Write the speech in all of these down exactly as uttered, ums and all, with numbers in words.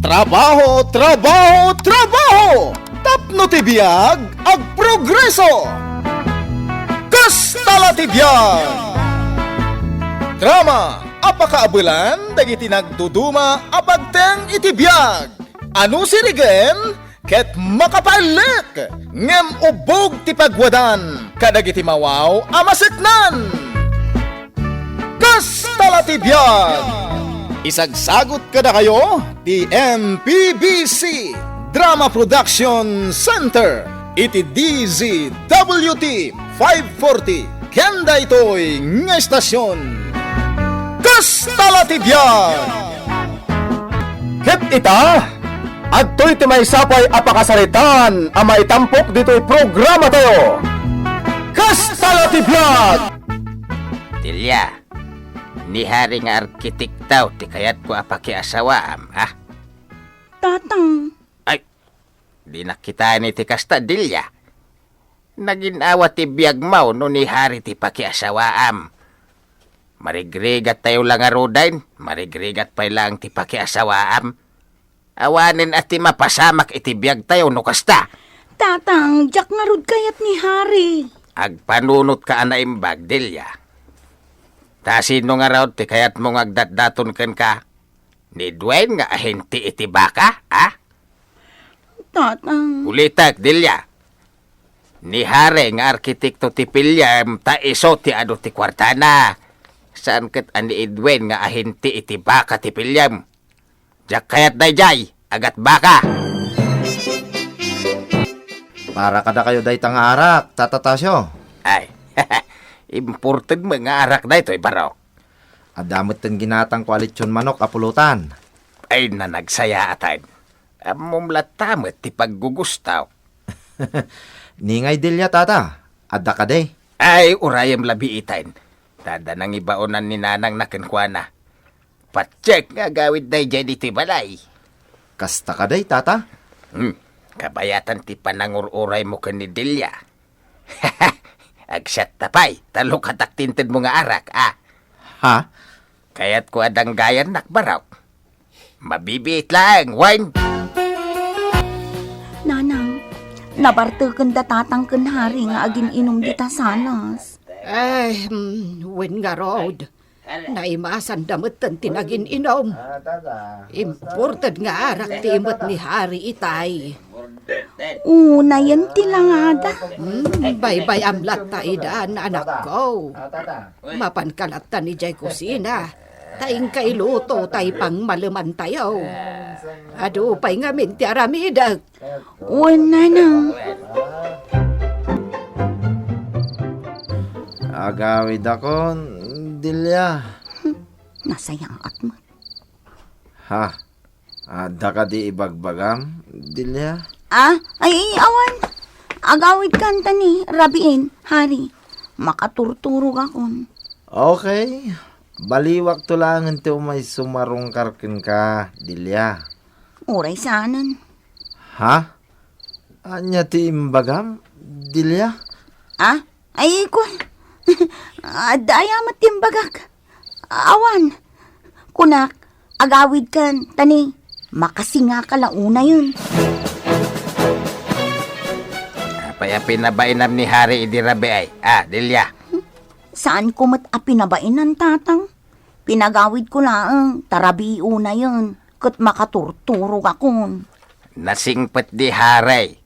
Trabaho, trabaho, trabaho! Tapno ti biag, agprogreso! Kasta la ti biag! Drama a pakaabelan dagiti nagduduma a pagteng iti biag. Ano sirigen ket makapaelek, ngem ubbog ti pagwadan kadagiti mawaw a maseknan. Kasta la ti biag! Isagsagut kadakayo ti M P B C Drama Production Center iti D Z W T five forty ken daytoy nga estasion. Kasta la ti biag! Ket ita, adtoy ti maysa pay a pakasaritaan a maitampok ditoy programatayo. Kasta la ti biag! Delia, ni Hari nga arkitekto ti kayatko a pakiasawaam, ha? Tatang. Ay, dinak kitaen iti kasta, Delia. Nagin-awa ti biagmo no ni Hari ti pakiasawaam. Marigrigattayo la ngaruden, marigrigat pay laeng ti pakiasawaam. Awanen a ti mapasamak iti biagtayo no kasta. Tatang, diak ngarud kayat ni Hari. Agpanunotka a naimbag, Delia. Ta sino ngarud ti kayatmo nga agdatdaton kenka? Ni Dwayne nga ahinti iti baka, ha? Tatang. Ulitek, Delia. Ni Hari nga arkitekto ti piliem ta isu ti adu ti kuartana. Saan ket a ni Edwin nga ahinti iti baka ti piliem. Diak kayat daydiay, agat baka. Para kadakayo dayta nga arak, Tata Tasio. Ay, imported met nga arak daytoy, Barok. Adda metten ginatangko a lechon manok a pulutan. Ay, nanagsayaatan. Ammom latta met ti paggugustok. Ni ngay Delia, Tata, adda kadi? Ay, urayem la biiten. Ta adda nangibaonan ni nanangna kenkuana. Patiek nga agawid daydiay ditoy balay. Kasta kadi, Tata? Hmm. Kabayatan ti panangur-uraymo ken ni Delia. Agsiatta pay, ta lukatak ti intedmo nga arak, a. Ha? Kayatko a danggayannak, Barok. Mabibiit laeng, wen? Nanang, nabartekenda Tatang ken Hari nga agin-inom dita sanas. Ay, mm, wen ngarud. Naimasanda metten ti nagin-inom. Imported nga arak ti imet ni Hari itay. Unayen ti langada. Hmm, baybay-am latta idan, anakko. Mapanka latta idiay kusina, ta inka iluto tay pangmalemantayo. Adu pay ngamin ti aramidek. Wen, Nanang. Agawidakon, Delia. Hmm, nasayaat met. Ha? Adda kadi ibagbagam, Delia? Ah, ay, awan. Agawidkan ta ni rabiin, Hari. Makaturturogakon. Okay. Baliwakto laengen ti umay sumarungkar kenka, Delia. Uray saanen. Ha? Ania ti imbagam, Delia? Ah? Ay, kun. Adda aya met ti imbagak. Awan. Kunak, agawidkan, ta ni, makasingaka la unayen. Apay a pinabainam ni Hari idi rabii? Ah, Delia. Saanko met a pinabainan, Tatang. Pinagawidko laeng, ta rabii unayen, ket makaturturogakon. Nasingpet ni Hari.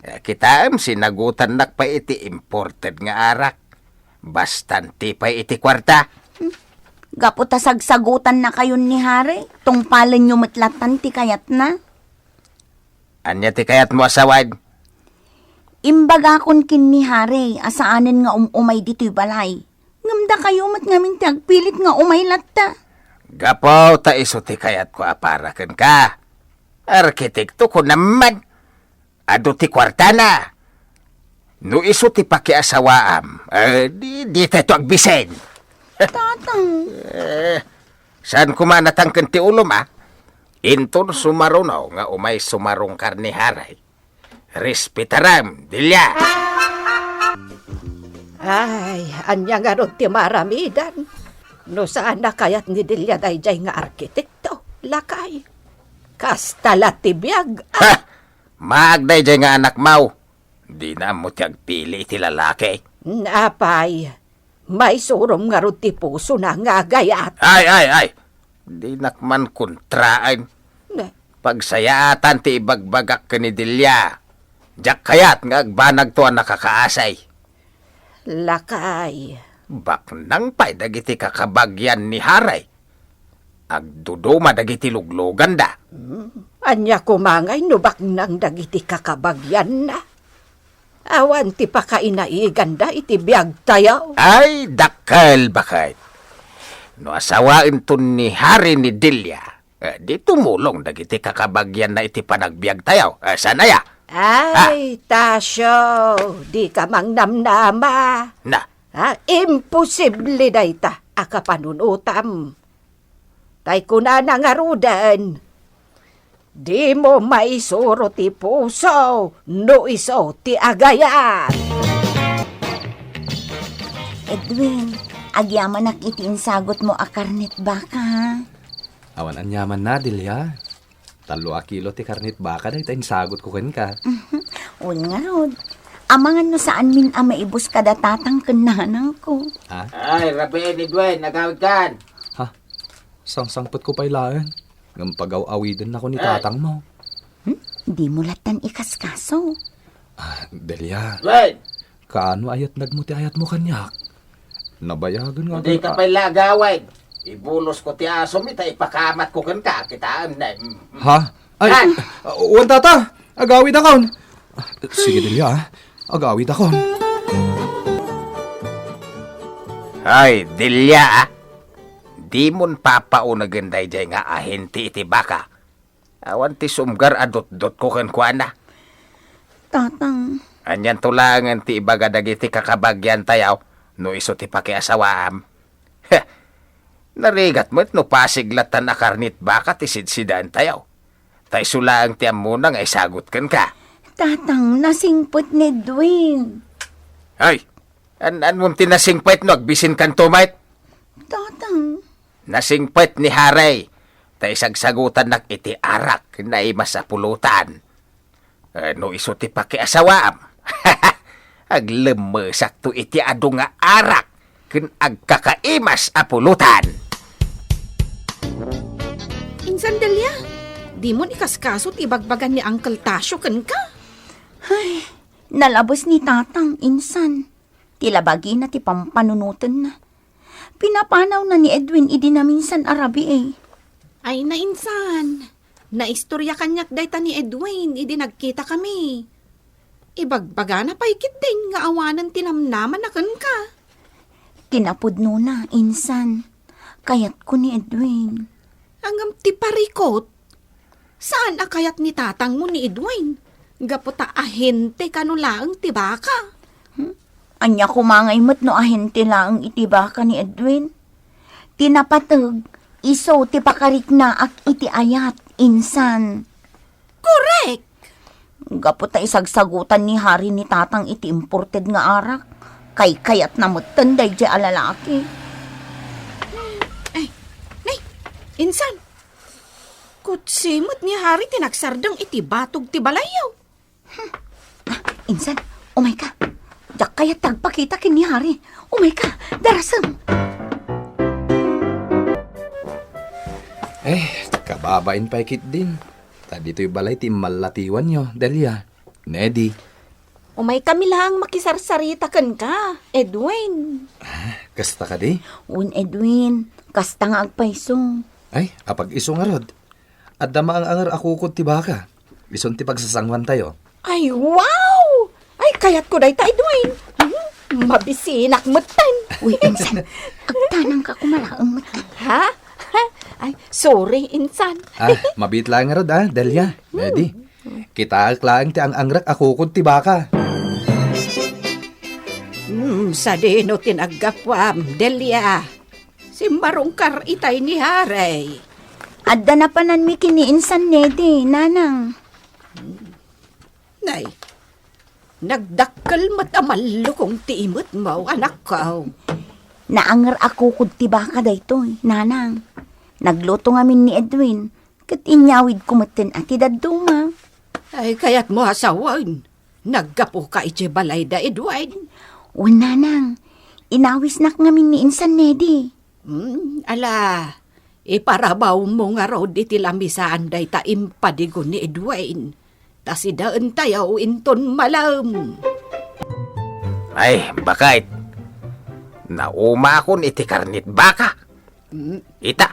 Eh, kitaem, sinagutannak pay iti imported nga arak. Bastanti pay iti kuarta. Hmm. Gapu ta sagsagutannakayon ni Hari, tungpalenyo met lattan ti kayatna. Ania ti kayatmo a sawen? Imbagakon ken ni Hari a saanen nga um-umay ditoy balay. Ngem dakayo met ngamin ti agpilit nga umay latta. Gapu ta isu ti kayatko a para kenka. Arkitekto, kunam man. Adu ti kuartana. No isu ti pakiasawaam, eh, di, ditayto agbisen. Tatang. Eh, saan koma natangken ti ulom, a? Inton sumaruno nga umay sumarungkar ni Hari. Respetaram, Delia. Ay, ania ngarud ti maaramidan? No saan a kayat ni Delia daydiay nga arkitekto, lakay. Kasta la ti biag. Ha! Maag daydiay nga anakmaw. Dina ammo ti agpili iti lalaki. Apay, maisurom ngarud ti pusona nga agayat. Ay, ay, ay! Dinak man kontraen. Ne? Pagsayaatan ti ibagbagak ken ni Delia. Diak kayat nga agbanagto a nakakaasay. Lakay. Baknang pay dagiti kakabagian ni Haray. Agduduma dagiti lugluganda. Hmm. Ania koma ngay no baknang dagiti kakabagianna? Awan ti pakainaiganda iti biagtayo. Ay, dakkel, baket. No asawaenton ni Hari ni Delia, eh, di tumulong dagiti kakabagianna iti panagbiagtayo. Eh, saan aya? Ay, Tasyo, di ka mangnamnama. Na? Ha? Imposible dayta a kapanunotam. Tay kunana ngaruden, dimo maisuro ti puso no isu ti agayat. Edwin, agyamanak iti insagutmo a karnet baka, ha? Awan aniamanna, Delia. Tallo a kilo ti karnet baka dayta insagutko kenka. Wen ngarud, amangan no saanmin a maibus kada tatang ken nanangko. Ha? Ay, rabii ni Edwin, agawidkan. Ha? Sangsangpetko pay laeng. Ngem pagaw-awidennako ni tatangmo. Hmm? Dimo lattan ikaskaso. Ah, Delia. Edwin! Kaano a yatnagmo ti ayatmo kaniak? Nabayagen nga agay-, pay la agawid. Ibulosko ti asomi ta ipakamatko kenka, kitaem ne. Ha? Ay, ah, wen, tata! Agawidakon! Sige, Delia, ah. Agawidakon. Ay, Delia, ah. Dimon papaunegen daydiay nga ahente iti baka. Awan ti sumgar a dutdotko kenkuana. Tatang. Anianto laengen ti ibaga dagiti kakabagiantayo no isu ti pakiasawaam? Heh! Narigat met no pasig lattan a karnet baka ti sidsidaentayo. Ta isu laeng ti ammona nga isagut kenka. Tatang, nasingpet ni Edwin. Ay! An-, anmom ti nasingpet no agbisinkanto met? Tatang. Nasingpet ni Haray, ta isagsagutannak iti arak ken naimas a pulutan. Eh, no isu ti pakiasawaam, aglemmesakto iti adu nga arak ken agkakaimas a pulutan. Insan Delia, dimon ikaskaso ti ibagbagan ni Uncle Tasyo kenka? Ay, nalabes ni Tatang, insan. Ti labagina ti pampanunotenna. Pinapanawna ni Edwin idi naminsan a rabii. Ay, nainsan. Naistorya kaniak dayta ni Edwin idi nagkitakami. Ibagbagana pay ketdin nga awanen ti namnamana kenka. Kinapudnona, insan. Kayatko ni Edwin. Ngem ti parikut, saan a kayat ni tatangmo ni Edwin? Gapu ta ahente kano laeng ti baka. Hmm? Ania koma ngay met no ahente laeng iti baka ni Edwin? Ti napateg, isu ti pakariknaak iti ayat, insan. Korek! Gapu ta isagsagutan ni Hari ni Tatang iti imported nga arak, kaykayatna metten daydiay a lalaki. Ay, nay, insan, kutsi met ni Hari ti nagsardeng iti batog ti balayyo. Hmm. Ah, insan, umay ka. Diak kayat ti agpakita ken ni Hari. Umay ka, darasem. Eh, kababain pay ketdin. Ta ditoy balay ti immallatiwanyo, Delia. Nedi. Umay kami laeng makisarsarita kenka, Edwin. Ah, kasta kadi? Wen, Edwin. Kasta nga agpayso. Ay, apag-isu ngarud. Adda maang-anger a kukod ti baka. Isun ti pagsasanguantayo. Ay, wow! Ay, kayatko dayta, Edwin. Mhm, mabisinak metten. Uy, insan, agtanangka koma laeng metten. Ha? Ay, sorry, insan. Ah, mabiit laeng ngarud, ah, Delia. Ready? Kitaek laeng ti ang-angrek a kukod ti baka. Hmm, sadino ti naggapuam, Delia? Simmarungkar itay ni Haray. Adda napananmi ken ni Insan Nedi, Nanang. Nay, nagdakkel met a mallukong ti imetmo, anakko. Naanger a kukod ti baka daytoy, Nanang. Nagluto ngamin ni Edwin. ket inyawidko metten a ti dadduma. Ay, kayatmo a sawen, naggapuka iti balay da Edwin? Wen, nanang, inawisnak ngamin ni insan Nedi. Hmm, ala, iparabawmo ngarud iti lamisaan dayta impadigo ni Edwin. Ta sidaentayo inton malem. Ay, baket. Naumakon iti karnit baka. Hmm. Ita,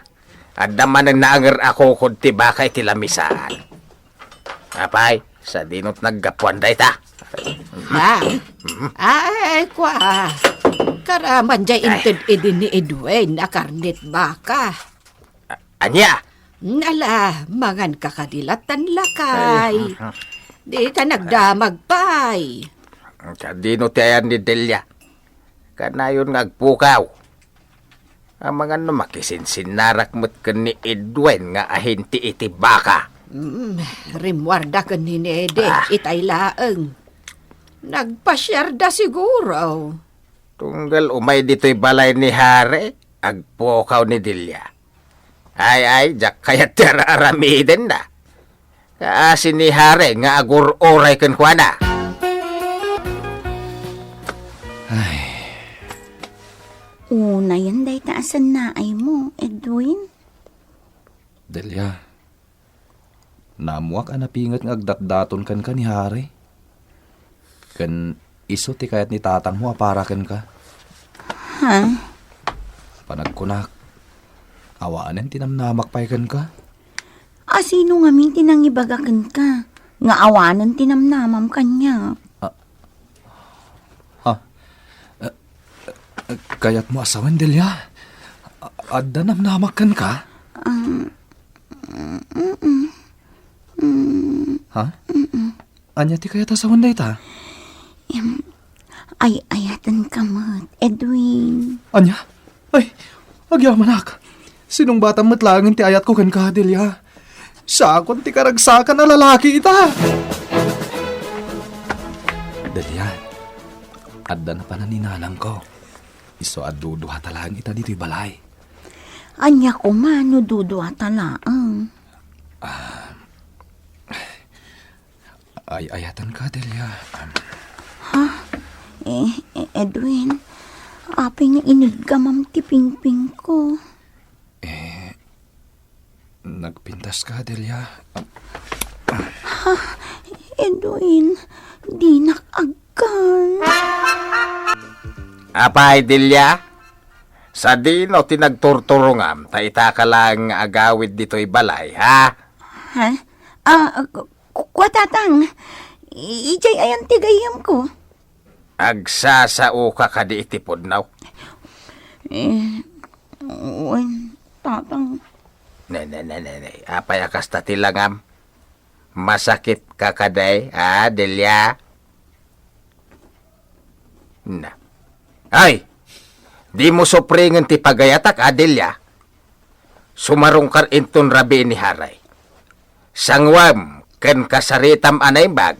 adda manen naanger a kukod ti baka iti lamisaan. Apay, sadino't naggapuan dayta? Ha? Ay, kua. Karaman jay Ay. Inted idi ni Edwin a karnit baka. A-, ania? Nala, mangan ka kadi lattan lakay. Ay. Di ka nagdamag pay. Sadino ti ayan ni Delia? Kanayon nga agpukaw. Amangan no makisinsinnarak met ken ni Edwin nga ahinti iti baka. Mm, rimmuarda ken ni Nede, Ah. itay laeng. Nagpasiarda siguro. Tunggal umay ditoy balay ni Hare, agpukaw ni Delia. Ay, ay, diak kayat ti ar-aramidenna. Kaasi ni Hare nga agur-uray kenkuana. Ay. Unayen dayta a sannaaymo, Edwin. Delia, naammoak a napinget nga agdatdaton kenka ni Hare. Ken isu ti kayat ni tatangmo a para kenka. Ha? Panagkunak, awanen ti namnamak pay kenka. A sino ngamin ti nangibaga kenka nga awanen ti namnamam kaniak? Ah. Ha? Eh, eh, kayatmo a sawen, Delia? A-, adda namnamak kenka? Um, mm, mm, mm. Ha? Mm-mm. Ania ti kayat a sawen dayta? Em, ay-ayatenka met, Edwin. Ania? Ay, agyamanak. Sinungbatam met laengen ti ayatko kenka, Delia. Siakon ti karagsakan a lalaki ita. Delia, adda napanan ni nanangko. Isu a duduata laeng ita ditoy balay. Ania koma no duduata laeng? Ah, Ay-ayatenka, Delia. Am. Ha? Eh, eh, Edwin, apay nga iniggamam ti pingpingko? Eh, nagpintaska, Delia. Am. Ha? Edwin, dinak agkan. Apay, Delia? Sadino ti nagturturongam ta itaka laeng nga agawid ditoy balay, ha? Ha? Ah, Ku-, kua, Tatang, i-, idiay ayan ti gayyemko? Agsasaoka kadi iti pudno? Eh, wen, Tatang. Ne, ne, ne, ne, ne. Apay a kasta ti langam? Masakitka kadi, a, Delia? Na. Ay! Dimo supringen ti pagayatak, a, Delia. Sumarungkar inton rabii ni Haray. Sanguem ken kasaritam a naimbag.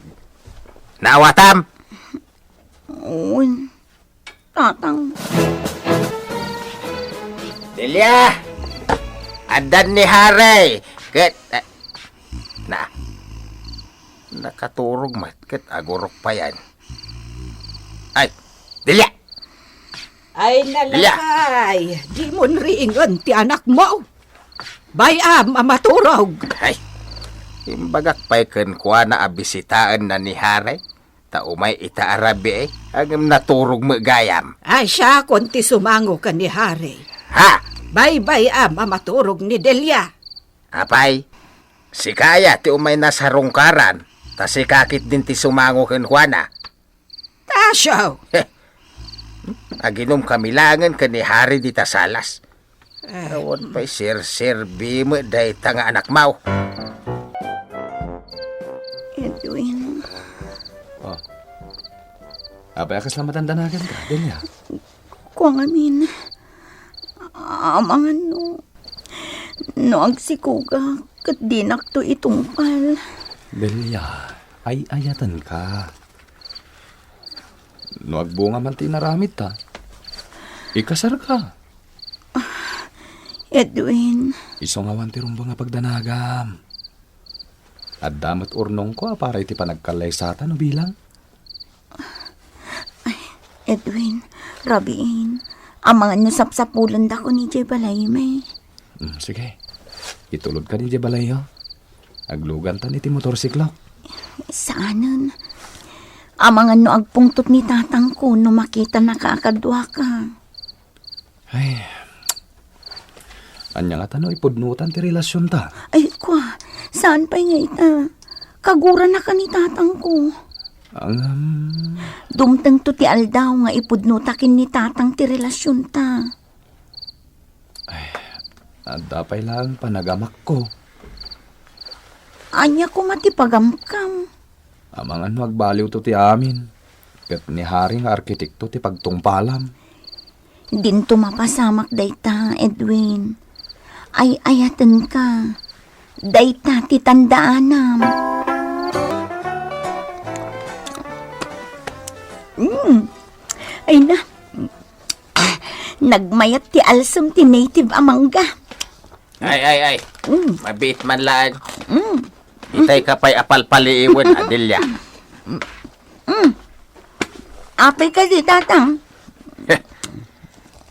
Naawatam? Wen, Tatang. Delia! Addan ni Haray ket, eh, na. Nakaturog met ket agurok payen. Ay, Delia! Ay, Delia! Nalakay, dimon riingen ti anakmo. Bay-am a maturog. Ay, imbagak pay kenkuana a bisitaenna ni Haray, ta umay ita a rabii, ngem naturog met gayam. Ay, siakon ti sumango ken ni Haray. Ha? Baybay-am a maturog ni Delia. Apay, sika aya ti umay nasarungkaran, ta sika ketdin ti sumango kenkuana. Tasio! Heh. Aginumkami laengen ken ni Haray dita salas. Eh. Awan pay serserbi met dayta nga anakmo. Edwin. Oh. Apay a kasla matandanaganka, Delia? Kua ngamin, amangan no, no agsikogak ket dinakto itungpal. Delia, ay-ayatenka. No agbunga man ti inaramidta, ikasarka. Ah, Edwin, Isu nga awan ti rumbeng a pagdanagam. Adda met urnongko a para iti panagkallaysata no bilang. Ay, Edwin, rabiin. Amangan no sapsapulendakon idiay balaymi. Mm, sige. Itulodkan idiay balayyo. Aglugantan iti motorsiklok. Saanen. Amangan no agpungtot ni tatangko no makitanaka a kaduaka. Ay, ania ngata no ipudnotan ti relasionta? Ay, kua, saan pay nga ita? Kaguranaka ni tatangko. Ngem, dumtengto ti aldaw nga ipudnota ken ni tatang ti relasionta. Ay, adda pay laeng panagamakko. Ania koma ti pagamkam? Amangan no agbaliwto ti amin, ket ni Hari nga arkitekto ti pagtungpalam. Dinto mapasamak dayta, Edwin. Ay-ayatenka. Dayta ti tandaanam. Mm. Ay na. Nagmayat ti alsem ti native a mangga. Ay, ay, ay. Mm. Mabiit man laeng. Mm. Itay ka pay a palpaliiwen, Adelia. Mm. Apay kadi, Tatang?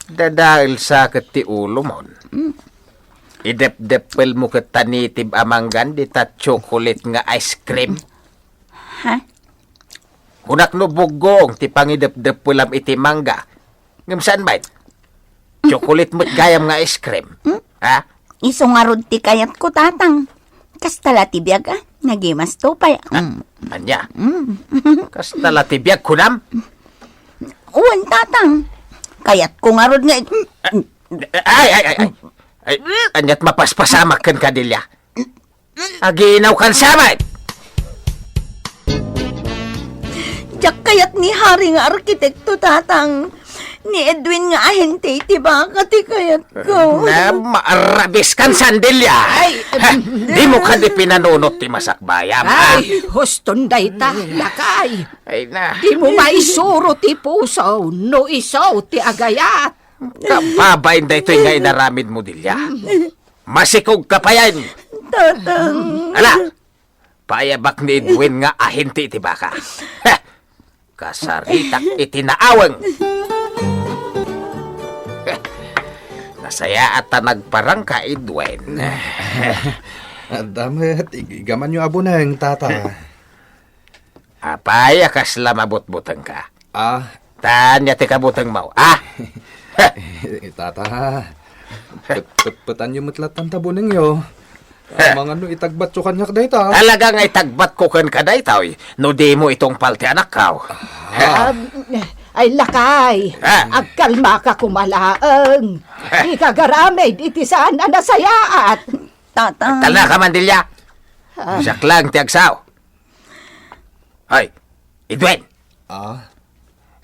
Dadael sa ket ti ulomon. Mm. Idepdeppelmo ket ta native a manggan dita chocolate nga ice cream. Ha? Kunak no buggong ti pangidepdeppelam iti mangga. Ngem saan met? Chocolate met gayam nga ice cream. Hmm? Ha? Isu ngarud ti kayatko, Tatang. Kasta la ti biag, a. Nagimasto pay. Ah, mm. Ania? Mm. Kasta la ti biag, kunam? Wen, Tatang. Kayatko ngarud nga it- Ay, ay, ay, ay. Ay, aniat mapaspasamak kenka, Delia? Aginawkan sa met! Diak kayat ni Hari nga arkitekto, Tatang. Ni Edwin nga ahente iti baka ti kayatko. Na, maarabis kan sandilya! Ay, ha? Dimo kadi pinanunot ti masakbayam, ha? Ay, huston dayta, lakay. Ay na. Dimo maisuro ti puso no isu ti agayat. Kababain daytoy nga inaramidmo, Delia. Masikog ka payen. Tatang. Ala, paayabak ni Edwin nga ahente iti baka. Heh! Kasaritak iti naaweng. Heh! Nasayaat ta nagparangka, Edwin. Adda met, ig-igamanyo a buneng, Tata. Apay a kasla mabutbutengka? Ah. Ania ti kabutengmo, ah? Tata, pet-, petpetanyo met latta ta bunengyo. Amangan no itagbatyo kaniak dayta. Talaga nga itagbatko kenka daytoy, no dimo itungpal ti anakko. Ah. Um, ay, lakay, ah, agkalmaka koma laeng. Ah. Dika agaramid iti saan a nasayaat. Tata. Agtalna ka man, Delia. Ah. Siak laeng ti agsao. Ay, Edwin! Ah?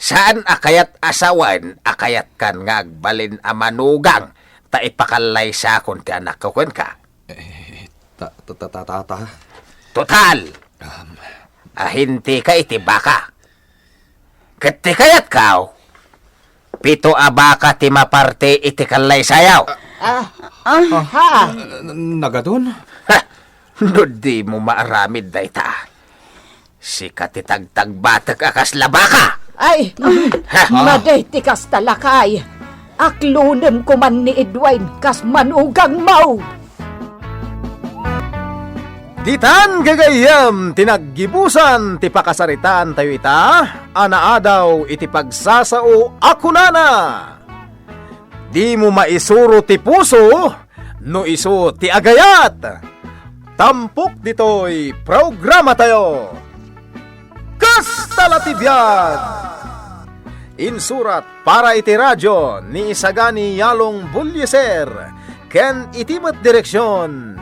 Saan a kayat a sawen a kayatkan nga agbalin a manugang ta ipakallaysakon ti anakko kenka? Eh, ta-, ta-, ta-, ta-, ta-, ta-. Total! Um. Ahenteka iti baka. Ket ti kayatko, pito a baka ti maparte iti kallaysayo. Ah, ah, ha? N-, n-, nagadun? Ha! No dimo maaramid dayta, sika ti tagtagbatek a kasla baka! Ay, ha? Madi ti kasta, lakay. Aklonem koman ni Edwin kas manugangmo. Ditan gagayyem ti naggibusan ti pakasaritaantayo ita a naadaw iti pagsasao a kunana, "Dimo maisuro ti puso no isu ti agayat." Tampok ditoy programatayo. Kasta la ti biag! Insurat para iti radio ni Isagani Yalong Bullieser ken iti met direksion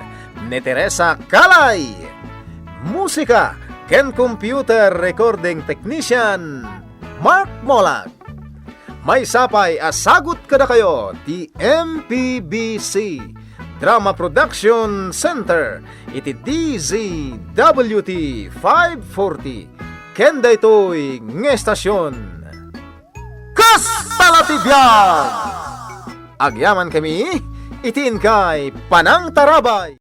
ni Teresa Calay. Musika ken computer recording technician, Mark Molag. Maysa pay a sagut kadakayo ti M P B C Drama Production Center iti D Z W T five forty ken daytoy nga estasion. Kasta la ti biag! Agyamankami iti inkay panangtarabay.